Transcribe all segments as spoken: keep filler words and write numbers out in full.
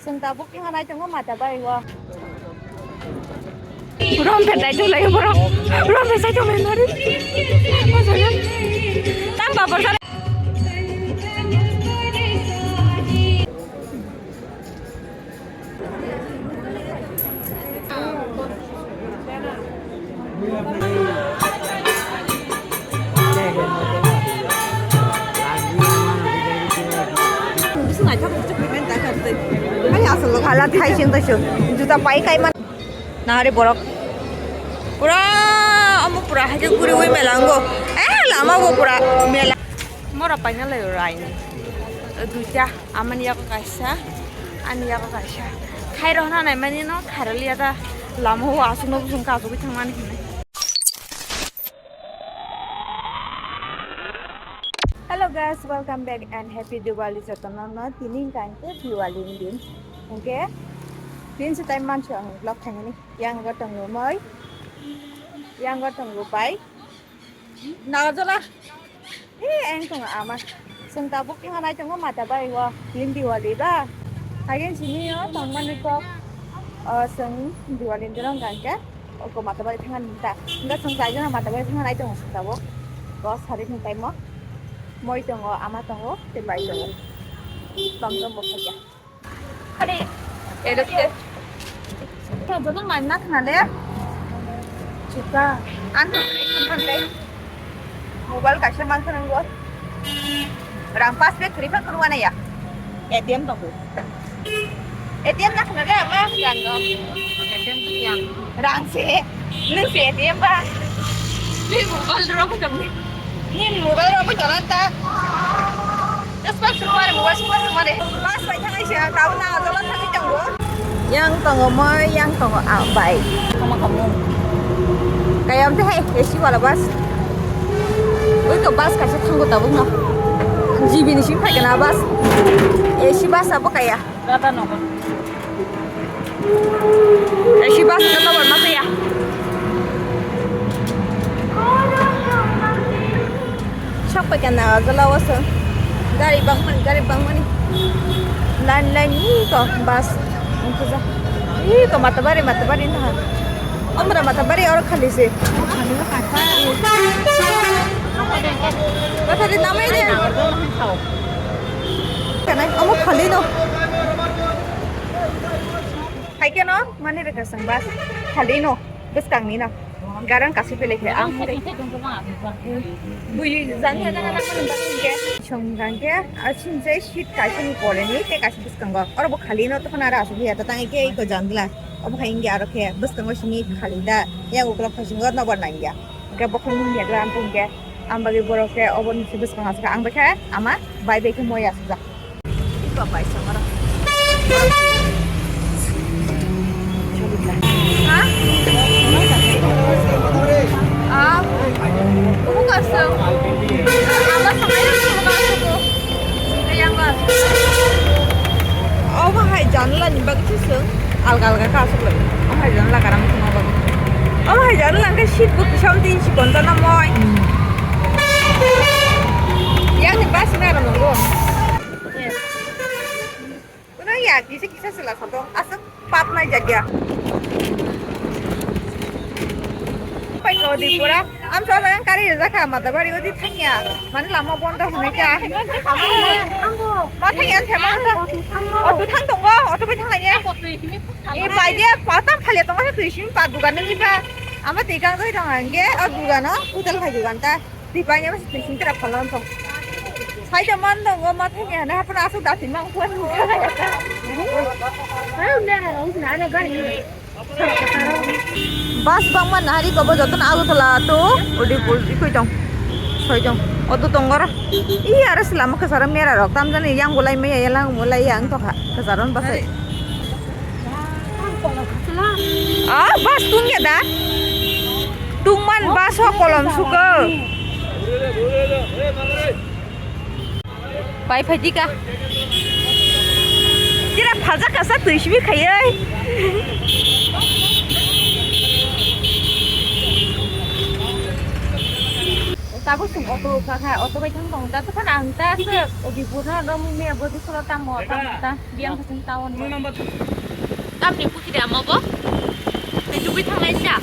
Chwng tabuk thangna nai tongo Mata Bari o. Rom phe dai tong lai borok. Rom phe sai tong lai nari. Tam ba borok. Hala thai sing taisu juta pai kai man. Nahari borok pura omo pura hai khe guriwi mela wngo. Eh, lama bo pura mela. Mora paina lai rai ni. Duita. Amani yago kaisa, ani yago kaisa. Khairok hwnna naimani no khairok liya ta lama o aswk no bwswng kachugwi thangmani hinwi. Hello guys, welcome back and happy Diwali jotono no. Tini hwnkha hwnkhe Diwali ni din. Hwnkhe tin se time mansi ang vlog khaimani. Yang go tongo moi, yang go tongo bai. Nagajola. Eh, eng tongo ama. Chwng tabuk thangna nai tongo Mata Bari o. Tin Diwali ba. Hagen sini o tongmani kok. O, chwng Diwali ni dino hwnkha hwnkhe. Oko Mata Bari thangna nai ta. Hwnkhe chwng chaijana Mata Bari thangna nai tongo chwng tabuk. Bo sari ni time o. Moi tongo, ama tongo, tei bai tongo. Tom tom bo khaikha. Kare, edo ke. Kaya jono manna khna le. Chuka. An to kare khna le. Mobile kaisa man khna ngo. Rang pass bag khri pha khru wana ya. A T M to ko. A T M na khna le ama rang do. A T M yang. Rang se. Nung se A T M ba. Ni mobile ro ko ni. Ni mobile ro ko jalan ta. Bas bai thangwi se, tabuk Nagajola thangwi tongo. Yang tongo moi, yang tongo ang bai. Kama kamu. Kaya amte hai, A C wala bus. Ui ko bus kaisa thango tabuk no. G B ni simi phaikana bus. A C bus abo kaya. Tata nogo. Esi bus no tobar ma paya. Sok pai kana jala wasa. Gari bang mani, gari bang mani. Line line ni ko bus. Ungkuja. Ih, ko Matabari, Matabari na. Omra Matabari oro khali se. Apa de namai de? Kana omo khali no. Hai khe no mani rwkha chwng bus khali no bwskang ni no garang kasi belai khe ang bui jani jani hana mani bagwi khe song gang khe a sini jai seat kaisa ni pore ni tei kaisa bwskango oro bo khali no tokon aro asugwi ya ta tang khe iko jandla obo hai wngya aro khe bwskango simi khali da ya ukulok phaising o nobar nangya hwnkhe bokhorok nungya dwla ang tong khe ang bagwi borok khe obo ni bwskango asugwi ang bai khe ama bai bai khe moi asukjak. Iko bai samara. Ha? Ah, ubu kasem. Ala samai ubu kasem. Yang ba. Obo hai janla ni bagwi se chwng alga alga ka asuk lai. Obo hai janla karam thwngma bagwi. Obo hai janla hwnkhe seat bo kisa wngtwi si gonta na moi. Yang ni bus ni aro nongo. Kuno ya kisa kisa sila soto asuk pap nai jagya. Pai ko di pura. Am so yang kari ja kha Matabari odi thangya. Mane lama bondo hone kya. Ma thangya thema ta. Auto thang tongo, auto bai thang ya. E bai dia patam khali tongo twi sim pa dugan ni ba. Ama tikang doi dong angge, o dugan o hotel khai dugan ta. Twi bai ya twi sim tera phalan tong. Sai da man dong o ma thangya na hapna asu da ti mang kuan. Bus bangma nahari kobo jotono Agartala to Udaipur ikoi tong. Soi tong. Auto tong oro. Iya aro se lama kwcharo mera rok tamjani yang bulai maya yang bulai yang tokha. Kwcharo bwsai. Ah, bus tungya da? Tungman bus o kolom sugo. Pai phai di ka. Tira phalja kasa twi simi khaioi. Tabuk chwng auto kha kha, auto bai thang tong ta, tokhan ang ta se Udipur no romwi me bo dusra tamo, tamo ta, biyang kha chwng town. Tamni puki de amo bo? Tei tubui thanglai cha.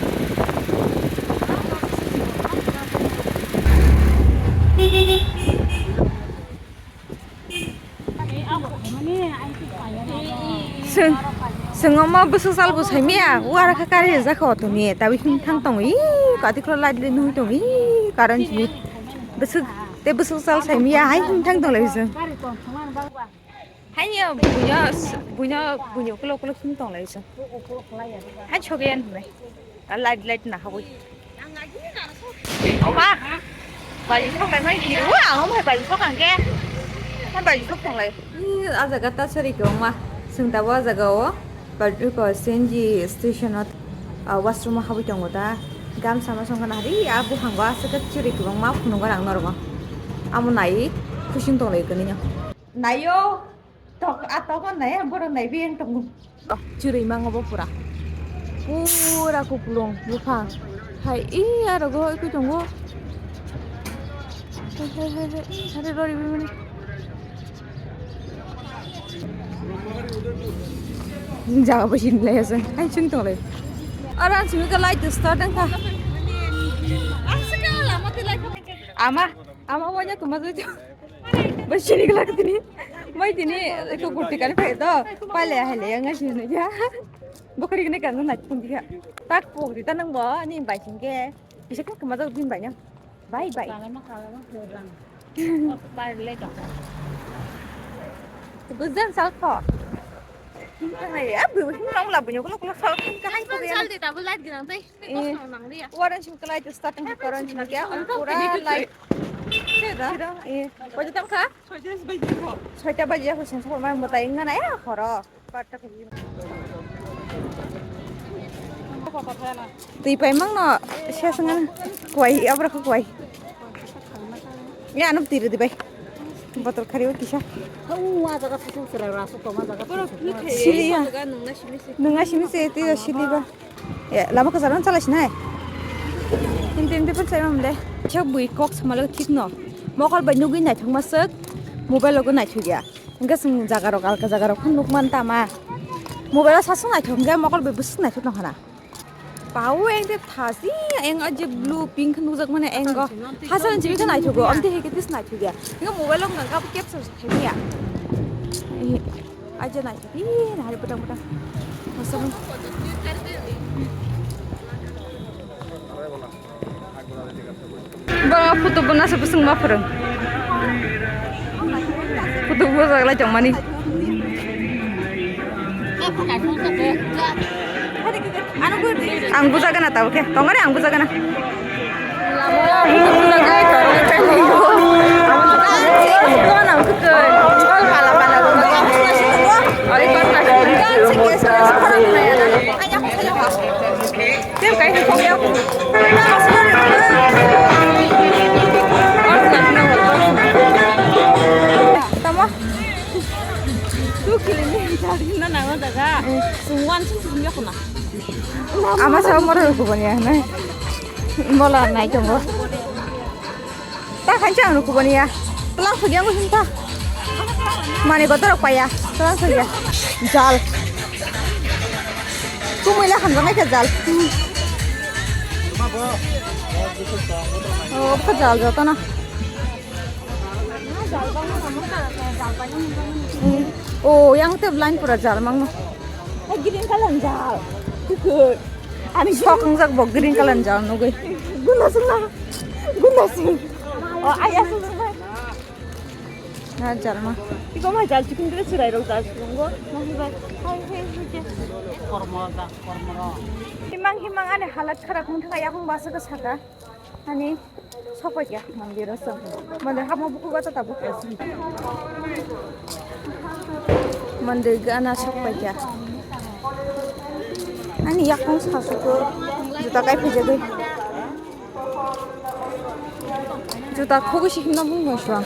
Seng, seng omo bwswk sal bo saimaya, wara kha kari rijak kha auto ni, tabuk him thang tongo, ih, kati khoro light le nugwi tongo, ih, current simi. Bwswk, tei bwswk sal saimaya, hai him thang tong lai seng. Hai ya, buino, buino, buino ukulok ukulok him tong lai seng. Hai chokya hinwi. Light, light na hawoi. Oma. Bari sok kai mai kiri. Wa, ang mai bari sok ang ke. Mai bari sok tong lai. Ih, a jaga ta sari ke oma. Seng ta bo a jaga o. Bari ko C N G station o, ah, washroom o haboi tongo ta. Gam sama song kana hari, a buhango aswk ke churi ke ma phunuk rang norok. Amo nai, kusing tong lai kani. Nayo. Tok, a tok nai, borok nai biyang tongo. Chwrwi mango bo pura. Pura kupulung buphang. Hai, i aro go ikui tongo. Hai, hai, hai, hai. Sari rori bimani. Jaga bo sin lai aswng. Hai, chwng tong lai. Aro ang chwng ka light start ang kha. Ama, ama wanya tuma jai. Bai sini kala tini. Bai tini eko kurti kani phai do. Pale hai le yang sini ya. Bokari kene kan na pun dia. Tak pok di tanang bo ni bai singke. Bisa kan kemajak din bai nya. Bai bai. Kalama kalama kurang. Bai le dong. Guzan salko. Himkang ai, ah, bu himkang la bunyo kulo kulo sa himkang hai ko ya. Sal de tabu light ginang tai. Eh. Waran sim kalai to starting ko koran sim kya, pura light. Sida. Sida, eh. Baje tam kha? Soita baje ko. Soita baje ko sin so ma mo tai ngana ya khoro. Patta ko. Twi paimang no, sia swngan kwai, abra ko kwai. Ya, ano twi rwdi bai. Botol khari o kisa. Sili ya. Nunga simi se twi sili ba. Ya, lama ka jalan chala sinai. Inti inti pun saya mamle. Chak bui kok samalo thik no. Mokol bai nugui naithok masuk. Mobile logo naithok ya. Hingke sing jaga rok alka jaga rok phano nukman tama. Mobile o sasung naithok hingke mokol bai bwswk naithok nang khana. Pao engte thasi eng aje blue pink nukjak mane engo. Hasan jibika naithogo, amte heke tis naithogia. Engo mobile o ngangkha capture se thaiya. Aje naithogi, hari petang petang. Hasan. Ba photo bo nasa bwswng ma phwrwng. Photo bo jaglai tongmani. Ang buja gana tau khe. Tongare ang buja gana. Tei kai ni kok ya. Tamo. Two kilometer na na jaga. Sungwan sung sung ya kuna. Ama sa moro ko bani ya na. Mola nai tongo. Ta khancha ang ko bani ya. Tlang phagi ang hinta. Mane gotor paya. Tlang phagi. Jal. Kumui la khan bangai khe jal. Oh, kha jal joto na. Oh, yang te line pura jal mang no. Green color jal. Ani sok ang jak bo green color jal nugui. Guna sung na. Guna sung. Oh, ayah sung na. Na jalma. Iko ma jal chicken dress chirai rok jal chicken go. Ma hi bai. Hai hai hai je. Kormo da kormo ro. Himang himang ani halat kharap wng thang yakung basa ka saka. Ani sokoi kya mandir asa. Mandir hamo buku gata ta buku asa. Mandir gana sokoi kya. Ani yakung sasuko juta kai phajagwi. Juta khogwi si himna bung bung suang.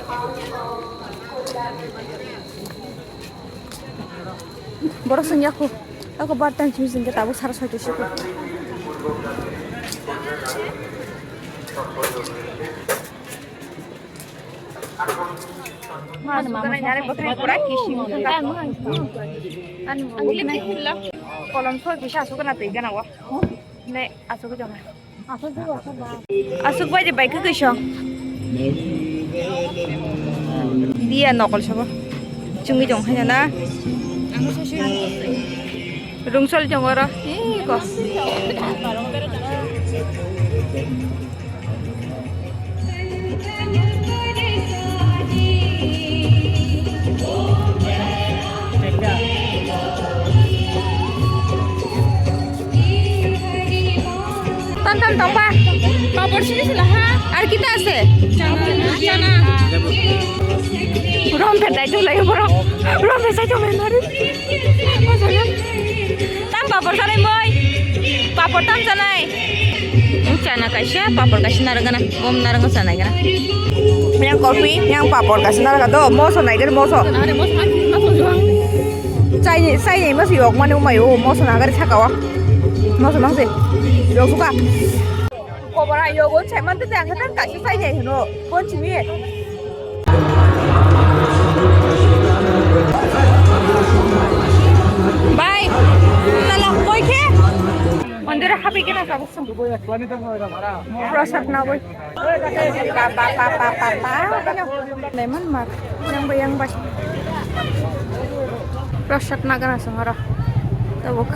Borok song yaku. Ako bar time simi sing ke tabuk sara soito siko. Kolom soi kisa asuk na twi gana o. Ne asuk jong. Asuk bai de bai kwkwi song. Dia nokol sabo. Chungwi tong khaina na. Rungsol jong oro. Ih, ko. Tam tam tongba. Papor sini sila ha. Ar kita ase? Chana. Chana. Rom phe dai tu lai bro. Rom phe sai tu lai mari. Tam papor sanai moi. Papor tam sanai. Chana kaisa, papor kaisa naragana. Bom narang sanai gana. Yang kopi, yang papor kaisa naraga do. Moso nai gana moso. Chai chai moso yok mani umai o moso nagari saka o. Moso mangse. Yok suka. Kobora yogo chai mante te ang kata kaisa chai nai hino. Kon chimi. Bai. Nalo koi khe? Mandir habi kena sabuk sum. Prasad na boi. Pa pa pa pa pa pa. Lemon mar. Yang bai yang bai. Prasad na gana sung aro. Tabuk.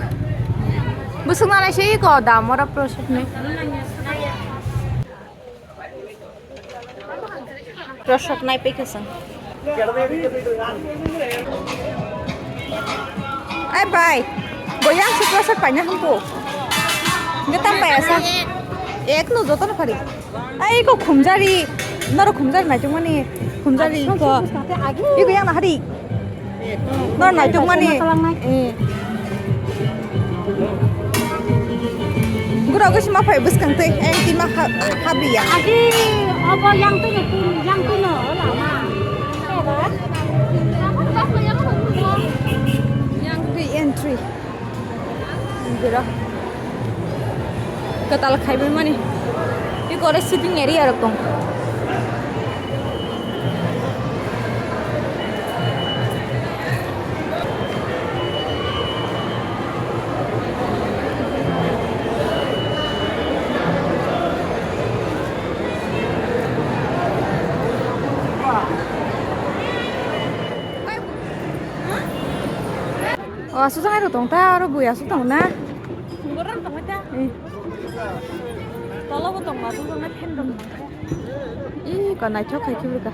Busuk na lai sei ko dam ora prasad ni. Prasad nai pekha sang. Ai bai, boyang se prasad paina hamko. Nge tam paya sa. Ek no joto no phari. Ai ko khumjari, noro khumjari nai chungmani khumjari ko. Iko yang na hari. Nor naitukmani. Eh. Gura gisi ma phai bwskang twi. Eh, tima ha-, habriya. Agi, obo yang twi no, yang twi no, ola ma. Yang twi entry. Bira. Kwtal khaibai mani. Iko re sitting area rok tong. O aswk jang airo tong ta, aro bui aswk tong na. Borok tong ta. Eh. Tolo bo tong ma, tong na phen tong. Ih, ko naithok khai khibi ka.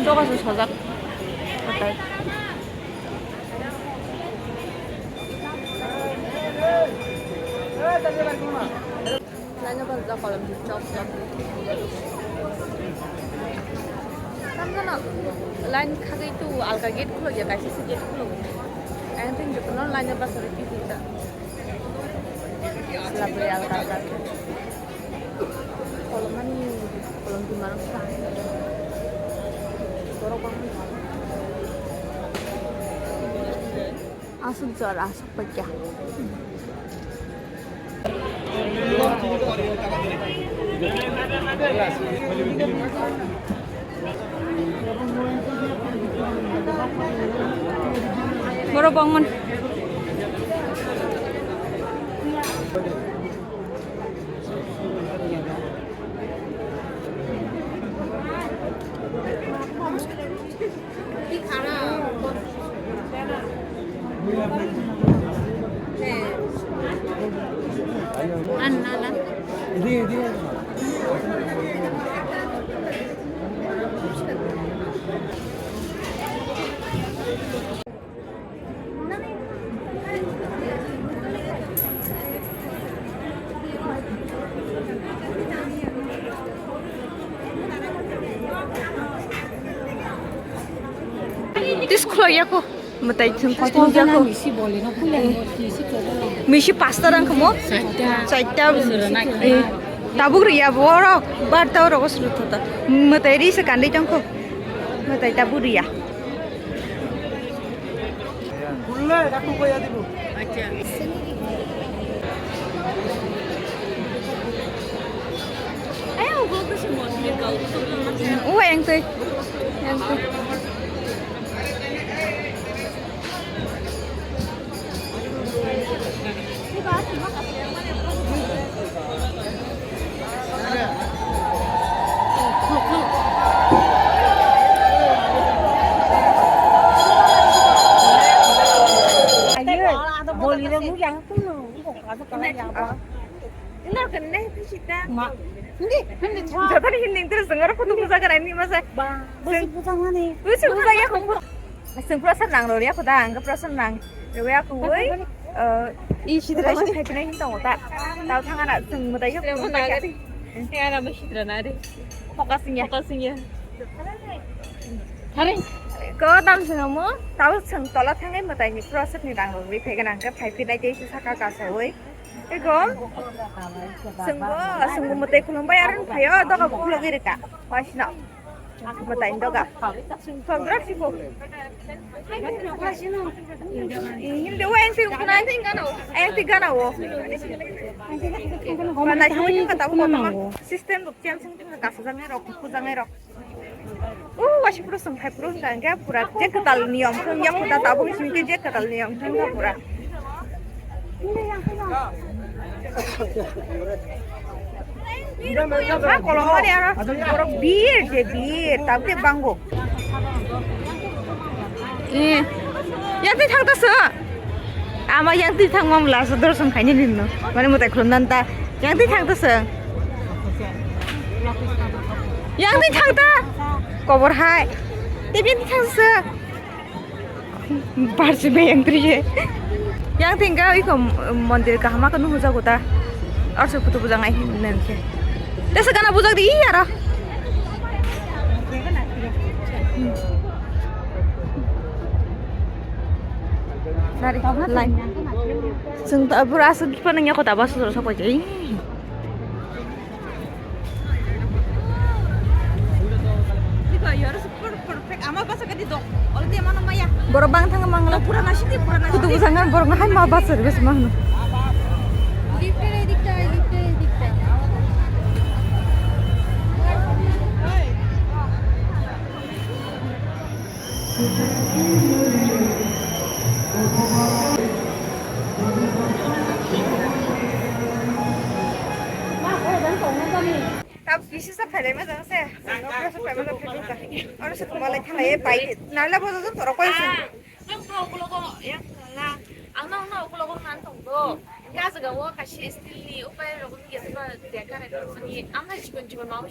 Doga se sojak. Hatai. Laina bal ja kolom di chok chok. Tamjano line khagwi tu alga gate khulok ya, kaisa se gate khulok. Ang tin jotono laina bal sari titi ta. Sila beri alga alga. Kolom mani kolom di marang sa. Borok bang. Aswk jora, aswk paikya. Borok bangmani. Tis khulai ya ko. Mwtai chwng kotor nukya kho. Misi pasta rang kho mo? Chaita. Eh, tabuk riya borok, barta oro suru thota. Mwtai ri se kandai tong kho. Mwtai tabuk riya. Uwa yang tei. Yang tei. Jotoni himning tiri sengaro kutu puja karai ni masa. Ba, busi puja mani. Busi puja ya kho. Chwng prasad nang rw ya kho da, ang prasad nang rw ya kho oi. I sidra si khai pinai hin tongo ta. Tao thang ana chwng mwtai yo. He ana bo sidra na de. Focusing ya. Focusing ya. Thare. Ko dam chwng mo, tao chwng tola thangai mwtai ni prasad ni rang rw ri phai gana ang khai pinai tei saka kasa oi. Eko. Senggo, senggo mwtai khulumbai aro phaio, doga bo khulogwi rwkha. Waisno. Mwtai doga. Songdra sibo. Hindi, wa, enti ukna, enti gana o. Enti gana o. Mana thangwi thangkha tabuk kotorma. System rok change wngkha, kasajaknai rok, kujaknai rok. O, waisa pura song khai pura wngkha, hingke pura je kwtal niyom wngya pura tabuk simi khe je kwtal niyom wngkha pura. Ha, kolom mani aro borok bir je bir, tabuk khe bango. Eh, yang twi thang ta sir. Ama yang twi thang mam last dorson khaini ninno. Mane mwtai khulum nan ta. Yang twi thang ta sir. Yang twi thang ta. Kobor hai. Tei bini thang sir. Barsi be yang twi ye. Yang twi ga iko mondir kahama kanu huja gota. Arso kutu bujang ai nan khe. Tesa gana bujak di iyara. Nari, lai. Sung ta bura asuk pa nang yako ta bus sosok pa jai. Borok bang thang mangla. Pura nasi di, pura nasi. Kutu bwsang borok hai ma bus service mang. Tam pisi sa phailai ma jang se. Oro se kumalai thalai pai. Nala bojo jong toro koi se. Ang no, no, ukulogo nan tong do. Gajaga wo kashi steel ni upai rok ni gese ba dekare mani ang na chikon chikon mau.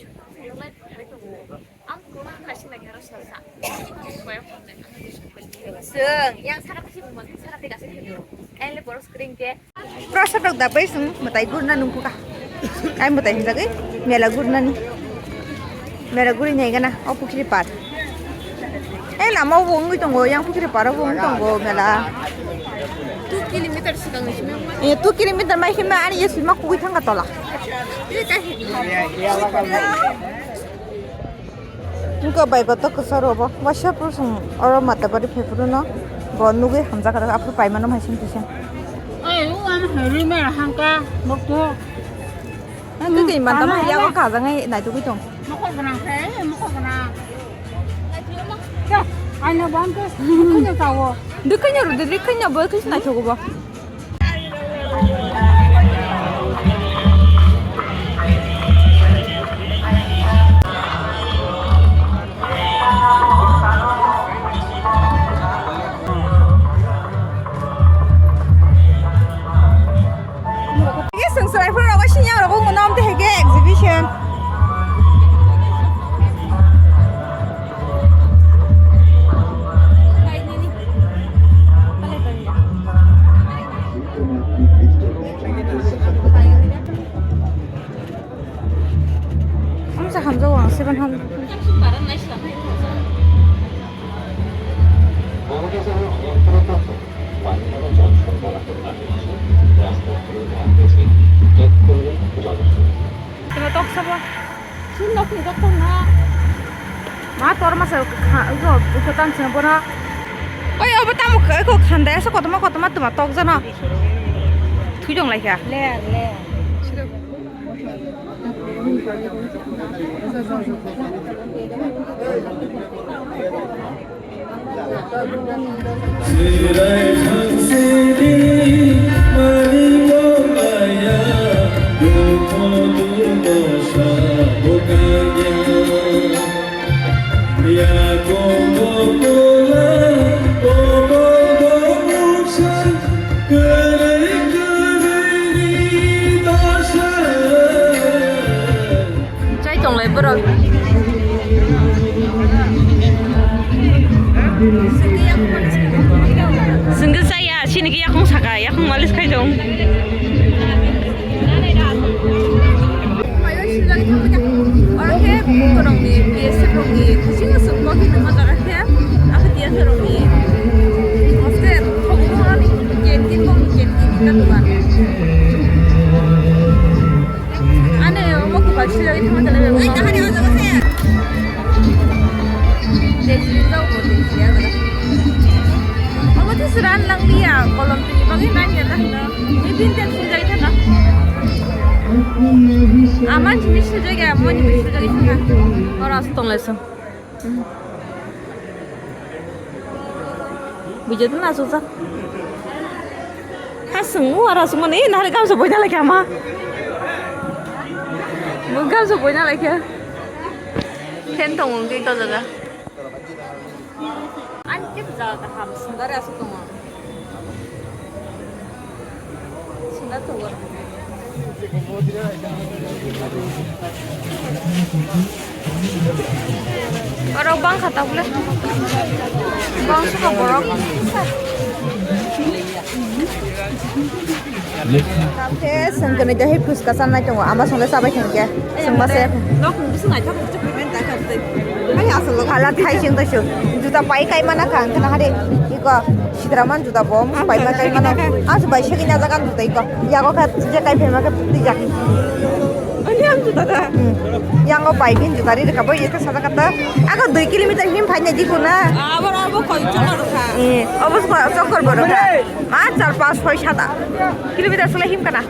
Ang ko na kashi na gero sa sa. Seng, yang sakati si mo, sakati kasi. Ele boros kring ke. Prasad rok dabai sung mwtai gurna nungkukha. Ai mwtai hinjagwi mela gurnani. Mela guri nai gana o pukhri par. Ai lama o bo wngwi tongo, yang pukhri par o bo wngwi tongo mela. Two kilometer sigang ni simi. Eh, two kilometer mai hima ani ye sima kugui thangka tola. Wngkha bai koto kwcharo bo waisa bwswng oro Matabari phaiphuru no bo nugwi hamjakha aphuru paimano hai sing tisa. Ai, o ano hai rwi mera hangka bokto. Ang khe khe mantama yago kajangwi naitugwi tong. Mokol gwnang khe, mokol gwnang. Aina bangke, dukhunya tawo. Dukhunya rudi, dukhunya bo khe naithugo bo. Ini sengserai pun rogo sinyang rogo ngonom teh ke exhibition. Tino tok sabo. Sin nok ni tok na. Ma tor masa kha, ko, ko tan sina bona. Oi, obo tamo ko khanda asa kotoma kotoma tuma tok jana. Thui dong lai kha. Le, le. Chai tonglai borok. Singke chaya, sini ke yakung saka, yakung malis khai dong. Oro khe borokni B S F rokni kuching aswk bo khe numa jaga khe, akhe tiya khe rokni hostel, hostel, canteen, canteen ni ta dugan. Ane omo kwbang swijagwi thangma tala bebak. Oi, tahari o jaga se. Dejli jao bo, dejli o jaga. Omo tei sran lang liya, kolom twi bagwi nang ya ta hino. Ni bin ten swijagwi thangka. Aman jini swijagwi, amoni bin swijagwi thangka. Oro aswk tong lai song. Bijak na sujak. Ha sung wara sung mani nahar gamsa boina lai kama. Gamsa boina lai kya. Ken tong ung ke ko jaga. An ke jaga ham sundar asuk tong. Sina tuwar. Oro bang kha tabule. Bang suka borok. Tamte sengkani dahai phuska sanai tongo, ama songde sabai thangkhe. Sengma se. Nok bising naithok. Ani asal lo. Hala thai sing to shu. Juta pai kai mana kha, angkhe nahari. Iko, sidraman juta bom, pai ma kai mana. Asu bai segi na jagan juta iko. Yago kha, je kai phema kha, tui jak. Ani am juta da. Hmm. Yango pai bin juta ri ka bo, iko sada kata. Ako dui kilometer him phai na di kuna. Abo, abo koi chokor kha. Eh, abo koi chokor boro kha. Ma char pas soi sada kilometer sula him kana.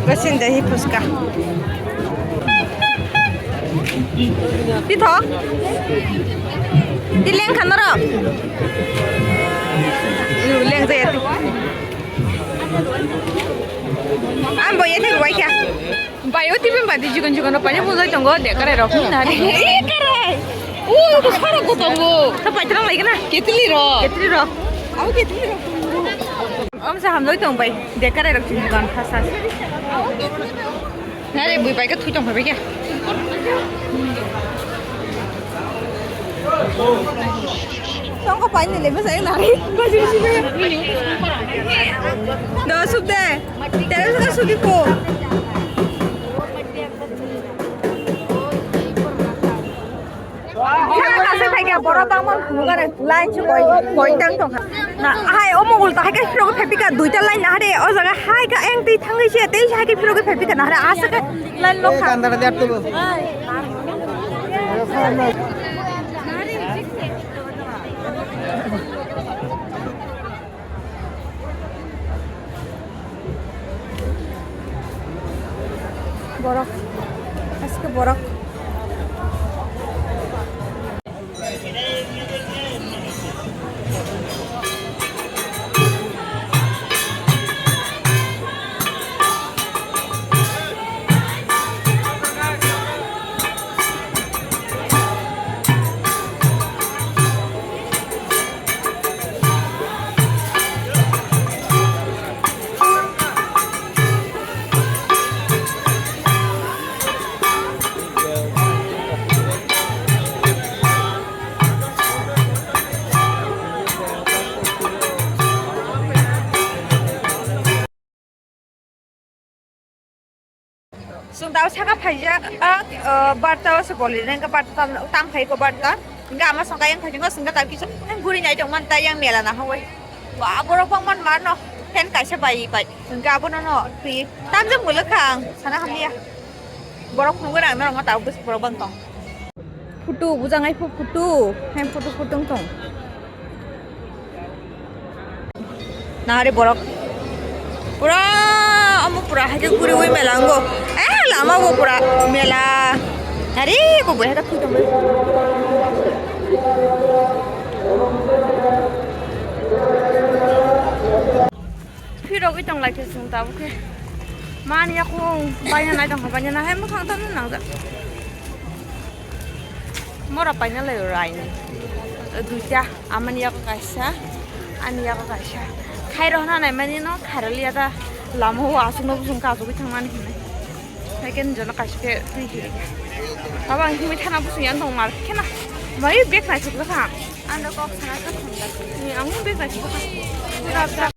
Gasin dahi phuska. Pithok. Di leng khan oro. Leng jaya. Ang bo ye thik wai kha. Bai, o T V bai di jikon jikon rok paina mujai tongo, de karai rok. Nari. E karai. O, ko sara ko tongo. Ta pai terang lai kana? Ketli rok. Ketli rok. Abo ketli rok. Om sa hamjai tong bai. De karai rok jikon khasa. Nari bui bai ka thui tong bai kya. Tongko paini le masa nari. Bajir sini. Do sub de. Terus ka sudi ko. Kasa kasa kaya borok bangma nugare line si koi koi tang tong. Na hai omo ulta hai ka phiro ko phepika duita line na hare o jaga hai ka eng tei thangai si tei hai ka phiro ko phepika na hare asa ka line lo kha. Kandara de tulo. Borok. Aske borok. Tao saka phaijak, ah, ah, barta o se boli rengka barta tam, tam khai ko barta. Hingke ama songka yang phaijak singka tam kisa guri nai tong man ta yang mela na hawai. Wa borok bang man mar no fan kaisa bai bai. Hingke abo no no twi tam jang mula khang sana hamya. Borok phunugwi rang norok ma tao bwswk borok bang tong. Photo bujang ai pho photo. Hem photo photo tong. Nahari borok. Pura omo pura hai khe guriwi mela ango. Eh, lama bo pura mela. Ari ko bo hai khe photo. Phirogwi tong lai khe chwng tabuk khe. Mani yakung baina nai tong kha, baina nai hai mwkhang tamo nangjak. Mora paina lai raini. Duita, amani yago kaisa, ani yago kaisa. Khairo hwnna nai mani no khairo liya da lama o aswk no bwswng kachugwi thangmani hinwi. Hai khe nini jono kaisa khe twi hirikha. Baba ang himwi thana bwswng yan tong mar khena. Mai bag nai thok kha. Ano kok sana kha thong da. Ni ang bag nai thok kha. Pura pura.